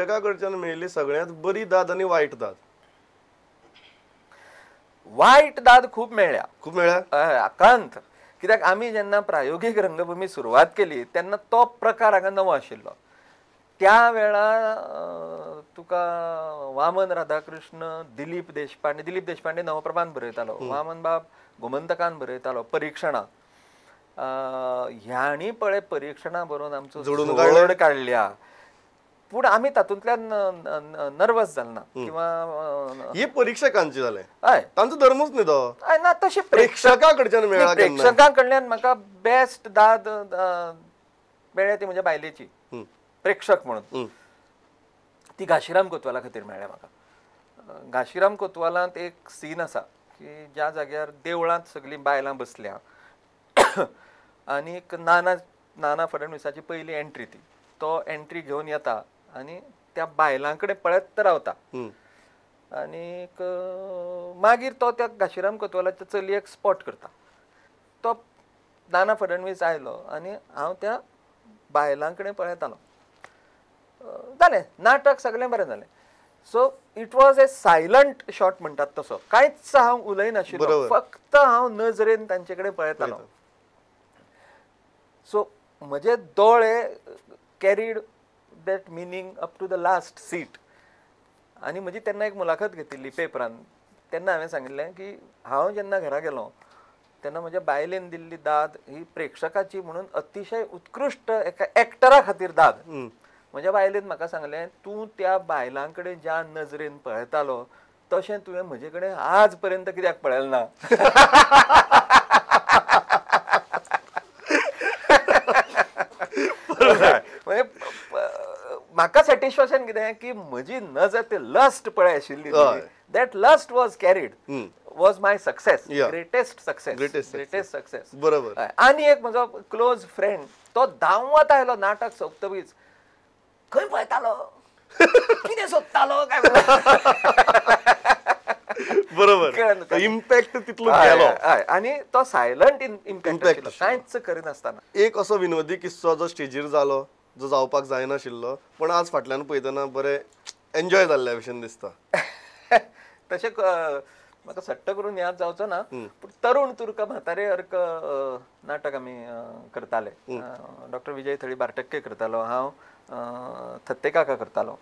प्रेक्षका कडच्यान मेळिल्ली सगळ्यांत बरी दाद आनी वायट दाद. वायट दाद खूब मेळ्ळ्या. खूब मेळ्ळ्या आकांत. कित्याक आमी जेन्ना प्रायोगीक रंगभूमी सुरवात केली तेन्ना तो प्रकार हांगा नवो आशिल्लो. त्या वेळा तुका वामन राधाकृष्ण, दिलीप देशपांडे, दिलीप देशपांडे नवप्रभान बरयतालो, वामन बाब गोमंतकान बरयतालो परिक्षणां, ह्याणी पळय परिक्षणां बरोवन आमचो जोड काडल्या. पूण आमी तातूंतल्यान नर्वस जालना किंवा हे परीक्षकांचे जाले, हय तांचो धर्मूच न्ही तो. ना तशें प्रेक्षकां कडच्यान मेळ्ळा. प्रेक्षकां कडल्यान म्हाका बेस्ट दाद मेळ्ळ्या ती म्हज्या बायलेची, प्रेक्षक म्हणून. ती घाशीराम कोतवाला खातीर मेळ्ळ्या म्हाका. घाशीराम कोतवालांत एक सीन आसा की ज्या जाग्यार देवळांत सगळीं बायलां बसल्या आनी नाना नाना फडणवीसाची पयली एंट्री ती, तो एंट्री घेवन येता आनी त्या बायलां कडेन पळयत रावता आनीक मागीर तो त्या घाशीराम कोतवालाच्या चलयेक स्पॉट करता. तो नाना फडणवीस आयलो आनी हांव त्या बायलां कडेन पळयतालो. जालें नाटक सगळें बरें जालें. So it was a silent shot म्हणटात तसो, कांयच हांव उलयनाशिल्लो, फक्त हांव नजरेन तांचे कडेन पळयतालो. सो म्हजे दोळे carried that meaning up to the last seat. आनी म्हजी तेन्ना एक मुलाखत घेतिल्ली पेपरान, तेन्ना हांवें सांगिल्लें की हांव जेन्ना घरा गेलो तेन्ना म्हज्या बायलेन दिल्ली दाद ही प्रेक्षकाची म्हणून अतिशय उत्कृश्ट एका एक्टरा खातीर दाद. म्हज्या बायलेन म्हाका सांगलें, तूं त्या बायलां कडेन ज्या नजरेन पळयतालो तशें तुवें म्हजे कडेन आज पर्यंत कित्याक पळयलें ना. म्हणजे म्हाका सॅटिस्फॅक्शन कितें की म्हजी नजर ते लस्ट पळय आशिल्ली, that lust was carried was my success, greatest success, greatest success. बरोबर. आनी एक म्हजो क्लोज फ्रेंड तो धांवत आयलो नाटक सोंपतकीच, खंय पळयतालो, कितें सोदतालो काय. बरोबर, इम्पॅक्ट तितलो गेलो. आनी तो सायलंट इम्पॅक्ट, कांयच करिनासतना. एक असो विनोदी किस्सो जो स्टेजीर जालो, जो जावपाक जायनाशिल्लो, पण आज फाटल्यान पळयतना बरें एन्जॉय जाल्ल्या भशेन दिसता. तशें म्हाका सट्ट करून याद जावचो ना, पूण तरुण तुर्क म्हातारे अर्क नाटक आमी करताले. डॉक्टर विजय थळी बारटक्के करतालो, हांव थत्ते काका करतालो.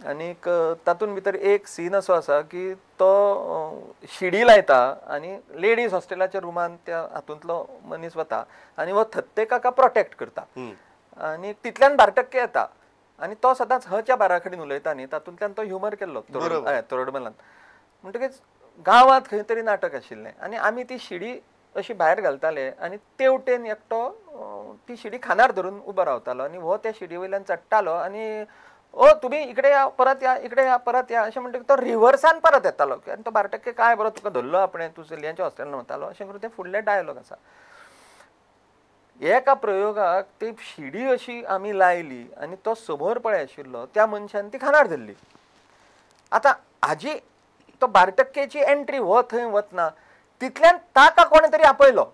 आनीक तातूंत भितर एक सीन असो आसा की तो शिडी लायता आनी लेडीज हॉस्टेलाच्या रुमान त्या हातूंतलो मनीस वता आनी हो थत्ते काका प्रोटेक्ट करता आनी तितल्यान बारटक्के येता आनी तो सदांच हच्या बारा कडेन उलयता न्ही, तातूंतल्यान तो ह्युमर केल्लो तोरडमलान. म्हणटकीच गांवांत खंय तरी नाटक आशिल्लें आनी आमी ती शिडी अशी भायर घालताले आनी तेवटेन एकटो ती शिडी खानार धरून उबो रावतालो आनी हो त्या शिडी वयल्यान चडटालो आनी ओ तुमी इकडे या परत या, इकडे या परत या अशें म्हणटकीर तो रिवर्सान परत येतालो आनी तो बारटक्के काय बरो तुका धरलो आपणें, तूं चलयांच्या हॉस्टेलान वतालो अशें करून ते फुडले डायलॉग आसा. एका प्रयोगाक ती शिडी अशी आमी लायली आनी तो समोर पळय आशिल्लो त्या मनशान ती खानार धरली. आतां हाजी तो बारटक्केची एंट्री हो थंय वतना तितल्यान ताका कोणें तरी आपयलो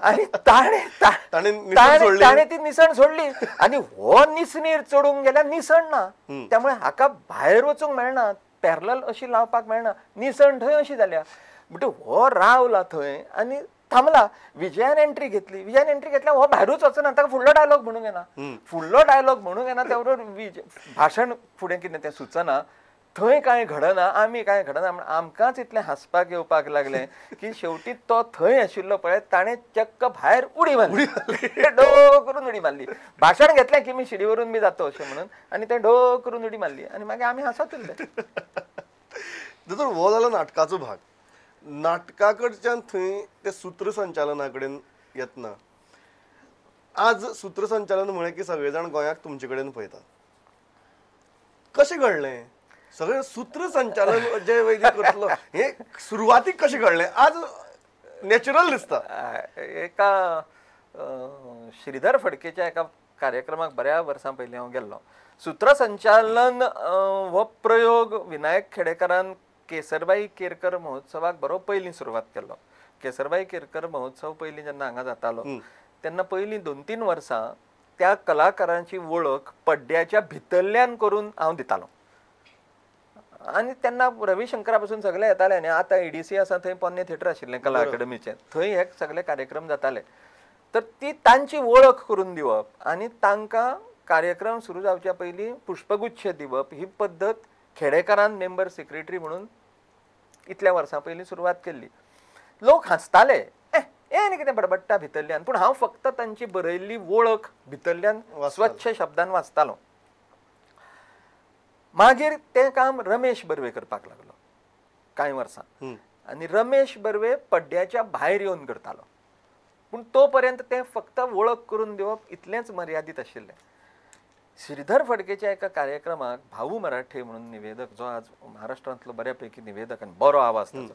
आनी ताणें ती निसण सोडली आनी हो निसणीर चडूंक गेल्यार निसण ना, त्यामुळे हाका भायर वचूंक मेळना, पॅरलल अशी लावपाक मेळना, निसण थंय अशी जाल्या. म्हणटकीर हो रावला थंय आनी थांबला. विजयान एंट्री घेतली, विजयान एंट्री घेतल्या हो भायरूच वचना, ताका फुडलो डायलॉग म्हणूंक येना, फुडलो डायलॉग म्हणूंक येना, त्या बरोबर विजय भाशण फुडें कितें तें सुचना, थंय कांय घडना, आमी कांय घडना, म्हण आमकांच इतलें हांसपाक येवपाक लागलें की शेवटी तो थंय आशिल्लो पळय ताणें चक्क भायर उडी मारली, डो करून उडी मारली. भाशण घेतलें की मी शिडीवरून बी जातो अशें म्हणून आनी तें डो करून उडी मारली आनी मागीर आमी हांसत उरले. दोतोर, हो जालो नाटकाचो भाग. नाटका कडच्यान थंय ते सूत्रसंचालना कडेन येतना आज सूत्रसंचालन म्हळें की सगळे जाण गोंयाक तुमचे कडेन पळयतात, कशें घडलें सगळें सूत्रसंचालन जे वैद्य करतलो हें सुरवातीक कशें घडलें? आज नॅचरल दिसता. एका श्रीधर फडकेच्या एका कार्यक्रमाक बऱ्या वर्सां पयलीं हांव गेल्लो. सूत्रसंचालन हो प्रयोग विनायक खेडेकारान केसरबाई केरकर महोत्सवाक बरो पयलीं सुरवात केल्लो. केसरबाई केरकर महोत्सव पयलीं जेन्ना हांगा जातालो तेन्ना पयलीं 2-3 वर्सां त्या कलाकारांची वळख पड्ड्याच्या भितरल्यान करून हांव दितालो. आनी तेन्ना रविशंकरा पासून सगळे येताले आनी आतां EDC आसा थंय पोन्नें थिएटर आशिल्लें कला अकादमीचें, थंय हे सगळे कार्यक्रम जाताले. तर ती तांची वळख करून दिवप आनी तांकां कार्यक्रम सुरू जावच्या पयलीं पुष्पगुच्छ दिवप ही पद्दत खेडेकारान मेंबर सेक्रेटरी म्हणून इतल्या वर्सां पयलीं सुरवात केल्ली. लोक हांसताले, ए आनी कितें बडबडटा भितरल्यान, पूण हांव फक्त तांची बरयल्ली वळख भितरल्यान स्वच्छ शब्दान वाचतालो. मागीर तें काम रमेश बर्वे करपाक लागलो कांय वर्सां, आनी रमेश बर्वे पड्ड्याच्या भायर येवन करतालो, पूण तो पर्यंत तें फक्त वळख करून दिवप इतलेंच मर्यादीत आशिल्लें. श्रीधर फडकेच्या एका कार्यक्रमाक भाऊ मराठे म्हणून निवेदक, जो आज महाराष्ट्रांतलो बऱ्यापैकी निवेदक आनी बरो आवाज ताचो,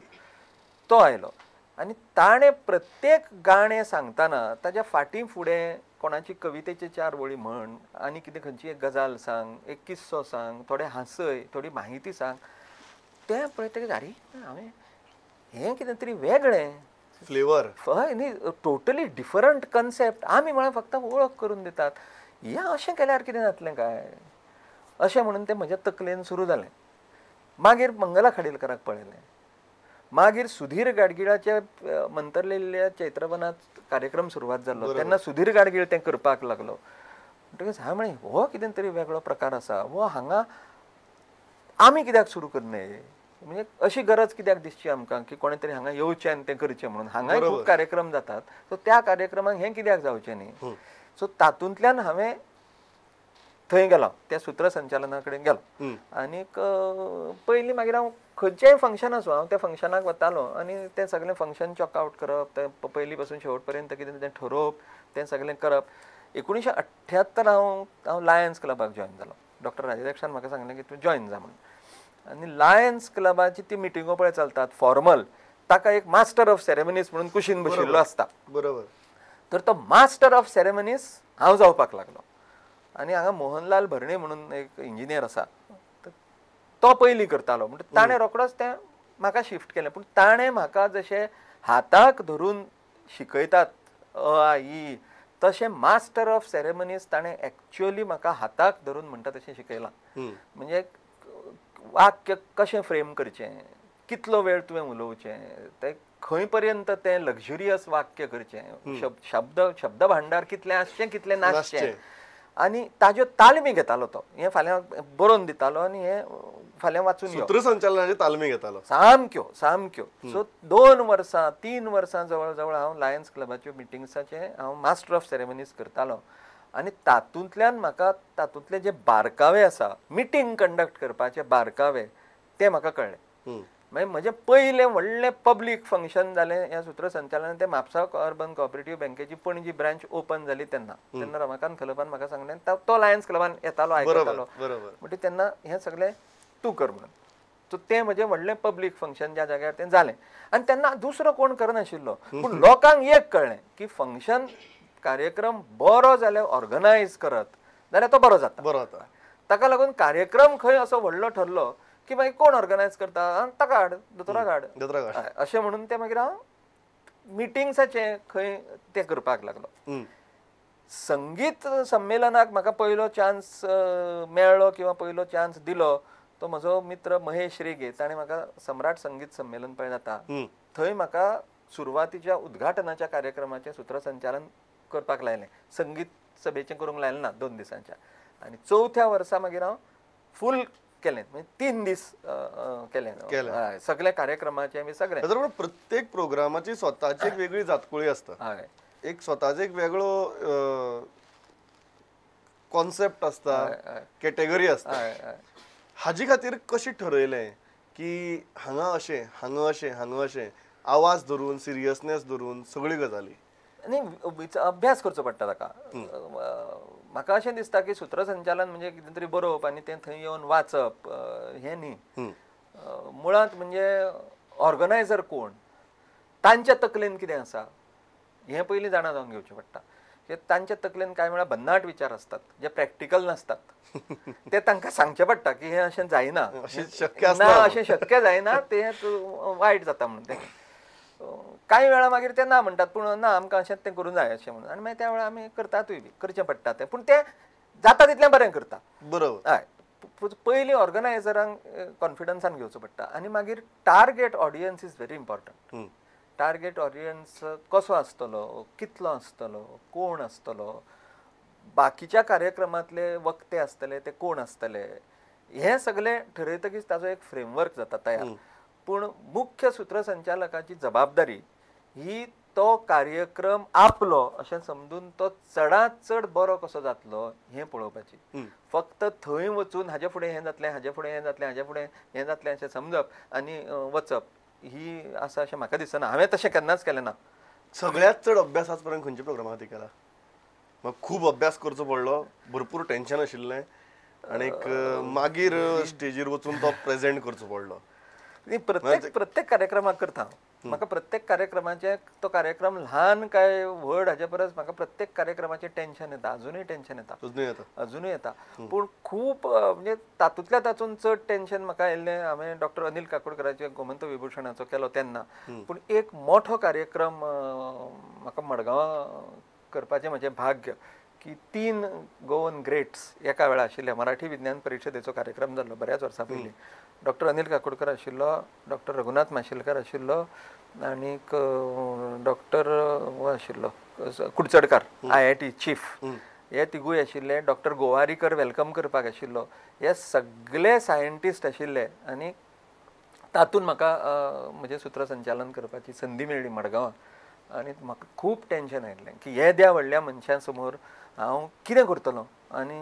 तो आयलो आनी ताणें प्रत्येक गाणें सांगतना ताज्या फाटीं फुडें कोणाची कवितेचे 4 वळी म्हण आनी कितें खंयची एक गजाल सांग, एक किस्सो सांग, थोडें हांसय, थोडी माहिती सांग. तें पळयतकीच अरे हांवें हें कितें तरी वेगळें फ्लेवर, हय न्ही, टोटली डिफरंट कन्सेप्ट. आमी म्हळ्यार फक्त वळख करून दितात, हें अशें केल्यार कितें जातलें काय अशें म्हणून तें म्हज्या तकलेन सुरू जालें. मागीर मंगला खाडीलकराक पळयलें, मागीर सुधीर गाडगिळाच्या मंतरलेल्या चैत्रवनात कार्यक्रम सुरवात जालो तेन्ना सुधीर गाडगीळ तें करपाक लागलो. म्हणटकच हांवें म्हळें हो कितें तरी वेगळो प्रकार आसा, हो हांगा आमी कित्याक सुरू करनय, म्हणजे अशी गरज कित्याक दिसची आमकां की कोणें तरी हांगा येवचें आनी तें करचें म्हणून. हांगाय खूब कार्यक्रम जातात, सो त्या कार्यक्रमाक हें कित्याक जावचें न्ही. सो तातूंतल्यान हांवें थंय गेलो, त्या सूत्रसंचालना कडेन गेलो आनीक पयलीं मागीर हांव खंयचेंय फंक्शन आसूं हांव त्या फंक्शनाक वतालो आनी तें सगळें फंक्शन चॉक आवट करप, तें पयलीं पासून शेवट पर्यंत कितें तें ठरोवप, तें सगळें करप. 1978 हांव लायन्स क्लबाक जॉयन जालो. डॉक्टर राजेक्षान म्हाका सांगलें की तूं जॉयन जा म्हणून. आनी लायन्स क्लबाची ती मिटिंगो पळय चलतात फॉर्मल, ताका एक मास्टर ऑफ सेरेमनीज म्हणून कुशीन बशिल्लो आसता, बरोबर. तर तो मास्टर ऑफ सेरेमनीज हांव जावपाक लागलो. आनी हांगा मोहनलाल भरणे म्हणून एक इंजिनियर आसा, तो पयलीं करतालो, म्हणटा ताणें रोखडोच तें म्हाका शिफ्ट केलें. पूण ताणें म्हाका जशें हाताक धरून शिकयतात अ आ इ, तशें मास्टर ऑफ सेरेमनीज ताणें एक्च्युअली म्हाका हाताक धरून म्हणटा तशें शिकयलां. म्हणजे वाक्य कशें फ्रेम करचें, कितलो वेळ तुवें उलोवचें, तें खंय पर्यंत तें लक्झुरियस वाक्य करचें, शब्द शब्द भांडार कितलें आसचें कितलें नासचें, आनी ताज्यो तालमी घेतालो तो. हें फाल्यां बरोवन दितालो आनी हें फाल्यां वाचून सूत्रसंचालनाची तालमी घेतालो सामक्यो सामक्यो. सो 2 वर्सां 3 वर्सां जवळ जवळ हांव लायन्स क्लबाच्यो मिटिंग्साचें हांव मास्टर ऑफ सेरेमनीज करतालो. आनी तातूंतल्यान म्हाका तातूंतले जे बारकावे आसा, मिटींग कंडक्ट करपाचे बारकावे, ते म्हाका कळ्ळे. मागीर म्हजें पयलें व्हडलें पब्लीक फंक्शन जालें ह्या सूत्रसंचालनान, तें म्हापसा अर्बन कॉपरेटीव बँकेची पणजी ब्रांच ओपन जाली तेन्ना. तेन्ना रमाकांत खलपान म्हाका सांगलें, तो लायन्स क्लबान येतालो आयकतालो, म्हणटकीर तेन्ना हें सगळें तूं कर म्हणून. सो तें म्हजें व्हडलें पब्लीक फंक्शन ज्या जाग्यार तें जालें. आनी तेन्ना दुसरो कोण करनाशिल्लो, पूण लोकांक एक कळ्ळें की फंक्शन कार्यक्रम बरो जाल्यार ऑर्गनायज करत जाल्यार तो बरो जाता, बरो जाता. ताका लागून कार्यक्रम खंय असो व्हडलो ठरलो की मागीर कोण ऑर्गनायज करता, ताका हाड, दोतोराक हाड, अशें म्हणून ते मागीर हांव मिटिंग्साचें खंय तें करपाक लागलो. संगीत संमेलनाक म्हाका पयलो चान्स मेळ्ळो किंवा पयलो चान्स दिलो तो म्हजो मित्र महेश रेगे, ताणें म्हाका सम्राट संगीत संमेलन पळय जाता थंय म्हाका सुरवातीच्या उद्घाटनाच्या कार्यक्रमाचें सूत्रसंचालन करपाक लायलें, संगीत सभेचें करूंक लायलें ना 2 दिसांच्या. आनी 4थ्या वर्सा मागीर हांव फूल केलें, म्हणजे 3 दीस केलें सगळे कार्यक्रमाचे बी सगळे. प्रत्येक प्रोग्रामाची स्वताची एक वेगळी जातकुळी आसता, एक स्वताचो एक वेगळो कॉन्सेप्ट आसता, कॅटेगरी आसता. हाजी खातीर कशी ठरयलें की हांगा अशें, हांगा अशें, हांगा अशें, आवाज धरून, सिरियसनेस धरून सगळी गजाली न्ही अभ्यास करचो पडटा ताका. म्हाका अशें दिसता की सूत्रसंचालन म्हणजे कितें तरी बरोवप आनी तें थंय येवन वाचप हें न्ही. मुळांत म्हणजे ऑर्गनायझर कोण, तांच्या तकलेन कितें आसा हें पयलीं जाणा जावन घेवचें पडटा. तांच्या तकलेन कांय वेळार भन्नाट विचार आसतात जे प्रॅक्टिकल नासतात, ते तांकां सांगचें पडटा की हें अशें जायना, ना अशें शक्य जायना, तें वायट जाता म्हणून. तें कांय वेळा मागीर ते ना म्हणटात, पूण ना आमकां अशेंच तें करूंक जाय अशें म्हणून, आनी मागीर त्या वेळार आमी करतातूय बी, करचें पडटा तें, पूण तें जाता तितलें बरें करता. बरोबर. हय, पयलीं ऑर्गनायझरांक कॉन्फिडन्सान घेवचो पडटा आनी मागीर target audience is very important. Target audience कसो आसतलो, कितलो आसतलो, कोण आसतलो, बाकीच्या कार्यक्रमांतले वक्ते आसतले ते कोण आसतले, हें सगळें ठरयतकीच ताजो एक फ्रेमवर्क जाता तयार. पूण मुख्य सूत्रसंचालकाची जबाबदारी ही तो कार्यक्रम आपलो अशें समजून तो चडांत चड बरो कसो जातलो हें पळोवपाची. फक्त थंय वचून हाजे फुडें हें जातलें, हाजे फुडें हें जातलें, हाजे फुडें हें जातलें अशें समजप आनी वचप ही आसा अशें म्हाका दिसना. हांवें तशें केन्नाच केलें ना. सगळ्यांत चड अभ्यास आज पर्यंत खंयच्या प्रोग्रामा खातीर केला? मग खूब अभ्यास करचो पडलो, भरपूर टेन्शन आशिल्लें आनीक मागीर स्टेजीर वचून तो प्रेजेंट करचो पडलो. प्रत्येक प्रत्येक कार्यक्रमाक करता हांव. म्हाका प्रत्येक कार्यक्रमाचें, तो कार्यक्रम ल्हान काय व्हड हाजे परस म्हाका प्रत्येक कार्यक्रमाचें टेन्शन येता, अजुनूय टेन्शन येता, अजुनूय येता. पूण खूब म्हणजे तातूंतल्या तातूंत चड टेन्शन म्हाका आयिल्लें हांवें डॉक्टर अनिल काकोडकराचें गोमंत विभूषणाचो केलो तेन्ना. पूण एक मोठो कार्यक्रम म्हाका मडगांवां करपाचें म्हजें भाग्य की 3 गोवन ग्रेट्स एका वेळार आशिल्ले. मराठी विज्ञान परिशदेचो कार्यक्रम जाल्लो बऱ्याच वर्सां पयलीं. डॉक्टर अनिल काकोडकर आशिल्लो, डॉक्टर रघुनाथ माशेलकर आशिल्लो आनीक डॉक्टर आशिल्लो कुडचडकार, IIT chief, हे तिगूय आशिल्ले. डॉक्टर गोवारीकर welcome करपाक आशिल्लो. हे सगळे सायंटिस्ट आशिल्ले आनी तातूंत म्हाका म्हजें सूत्रसंचालन करपाची संदी मेळ्ळी मडगांवां. आनी म्हाका खूब टेन्शन आयिल्लें की येद्या व्हडल्या मनशां समोर हांव कितें करतलो. आनी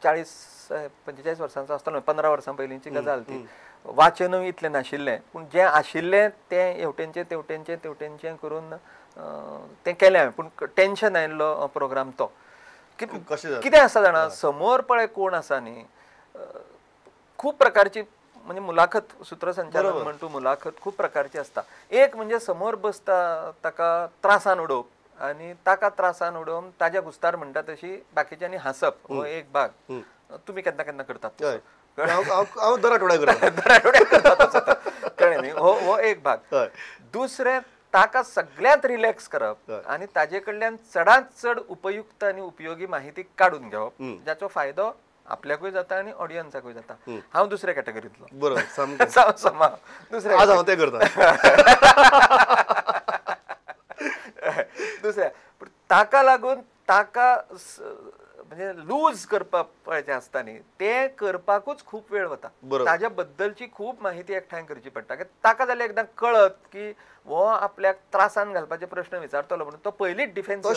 40-45 वर्सांचो आसतलो, 15 वर्सां पयलींची गजाल ती. वाचनूय इतलें नाशिल्लें, पूण जें आशिल्लें तें हेवटेनचें तेवटेनचें तेवटेनचें करून तें केलें हांवें. पूण टेन्शन आयिल्लो प्रोग्राम तो. कितें आसा जाणा, समोर पळय कोण आसा न्ही, खूब प्रकारची म्हणजे मुलाखत, सूत्रसंचालन म्हण तूं मुलाखत खूब प्रकारची आसता. एक म्हणजे समोर बसता ताका त्रासान उडोवप आनी ताका त्रासान उडोवन ताज्या गुस्तार म्हणटा तशी बाकीच्यांनी हांसप, हो एक भाग. तुमी केन्ना केन्ना करतात, दर आठवड्याक करतात, कळ्ळें न्ही, हो हो एक भाग. दुसरें ताका सगळ्यांत रिलॅक्स करप आनी ताजे कडल्यान चडांत चड उपयुक्त आनी उपयोगी माहिती काडून घेवप, जाचो फायदो आपल्याकूय जाता आनी ऑडियन्साकूय जाता. हांव दुसऱ्या कॅटेगरींतलो. बरोबर, दुसऱ्या हांव तें करता. दुसऱ्या पूण ताका लागून ताका म्हणजे लूज करपाचें आसता न्ही, तें करपाकूच खूब वेळ वता. ताज्या बद्दलची खूब माहिती एकठांय करची पडटा. ताका जाल्यार एकदां कळत की हो आपल्याक त्रासान घालपाचे प्रश्न विचारतलो म्हणून तो पयलींच डिफेन्स, हय,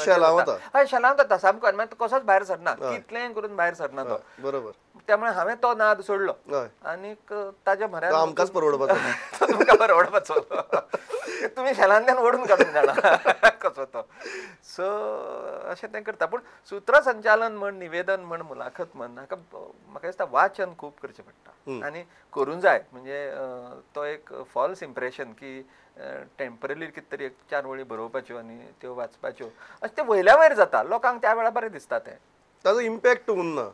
शेलांत वता सामको, आनी मागीर कसोच भायर सरना, कितलेंय करून भायर सरना तो. बरोबर. त्यामुळे हांवें तो नाद सोडलो आनीक ताज्या म्हऱ्यांत आमकांच परवडपाचो, तुमकां परवडपाचो, तुमी शेलांतल्यान ओडून काडून जाणा कसो तो. सो अशें तें करता. पूण सूत्रसंचालन म्हण, निवेदन म्हण, मुलाखत म्हण, हाका म्हाका दिसता वाचन खूब करचें पडटा आनी करूंक जाय. म्हणजे तो एक फॉल्स इम्प्रेशन की टेम्पररी कितें तरी एक 4 वळी बरोवपाच्यो आनी त्यो वाचपाच्यो, अशें तें वयल्या वयर जाता, लोकांक त्या वेळार बरें दिसता तें, ताजो इम्पॅक्ट उरना.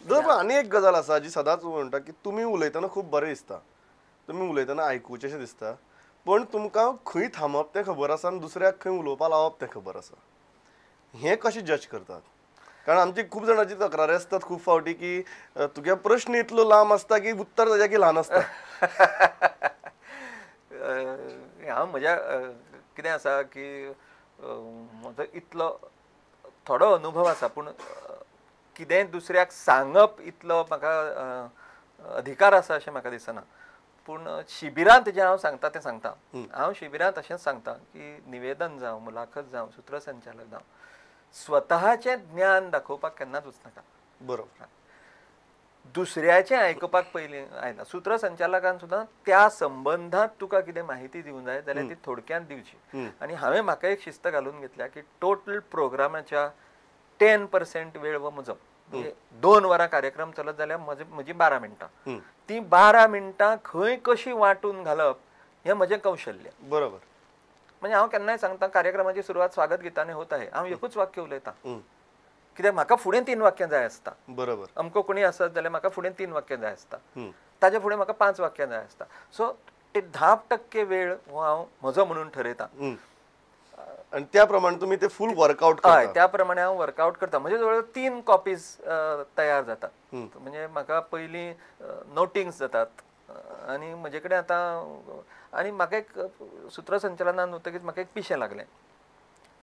जर आनी एक गजाल आसा जी सदांच म्हणटा की तुमी उलयतना खूब बरें दिसता, तुमी उलयतना आयकुचें अशें दिसता, पण तुमकां खंय थांबप तें खबर आसा आनी दुसऱ्याक खंय उलोवपाक लावप तें खबर आसा. हें कशें जज करतात? कारण आमची खूब जाणांची तक्रारी आसतात खूब फावटी की तुगे प्रश्न इतलो लांब आसता की उत्तर ताज्या की ल्हान आसता. हांव म्हज्या कितें आसा की म्हजो इतलो थोडो अनुभव आसा, पूण कितेंय दुसऱ्याक सांगप इतलो म्हाका अधिकार आसा अशें म्हाका दिसना. पूण शिबिरांत जें हांव सांगता तें सांगता. हांव शिबिरांत अशेंच सांगता की निवेदन जावं, मुलाखत जावं, सूत्रसंचालक जावं, स्वतःचें ज्ञान दाखोवपाक केन्नाच वचनाका. बरोबर. दुसऱ्याचें आयकुपाक पयलीं आयला. सूत्रसंचालकान सुद्दां त्या संबंधांत तुका कितें माहिती दिवंक जाय जाल्यार ती थोडक्यांत दिवची. आनी हांवें म्हाका एक शिस्त घालून घेतल्या की टोटल प्रोग्रामाच्या 10% वेळ हो म्हजो. म्हणजे 2 वरां कार्यक्रम चलत जाल्यार म्हजी 12 मिनटां, ती 12 मिनटां खंय कशी वांटून घालप हें म्हजें कौशल्य. बरोबर. म्हणजे हांव केन्नाय सांगता कार्यक्रमाची सुरवात स्वागत गीताने होत आहे, हांव एकूच वाक्य उलयतां, कित्याक म्हाका फुडें 3 वाक्यां जाय आसता. बरोबर. अमको कोणी आसत जाल्यार म्हाका फुडें 3 वाक्यां जाय आसता, ताज्या फुडें म्हाका 5 वाक्यां जाय आसता. सो ते 10% वेळ हो हांव म्हजो म्हणून ठरयता. आनी त्या प्रमाणे तुमी ते फूल वर्कआउट हय, त्या प्रमाणे हांव वर्कआउट करता. म्हजे जवळ 3 कॉपीज तयार जातात. म्हणजे म्हाका पयलीं नोटिंग्स जातात आनी म्हजे कडेन आतां, आनी म्हाका एक सूत्रसंचालनान वतकीच म्हाका एक पिशें लागलें.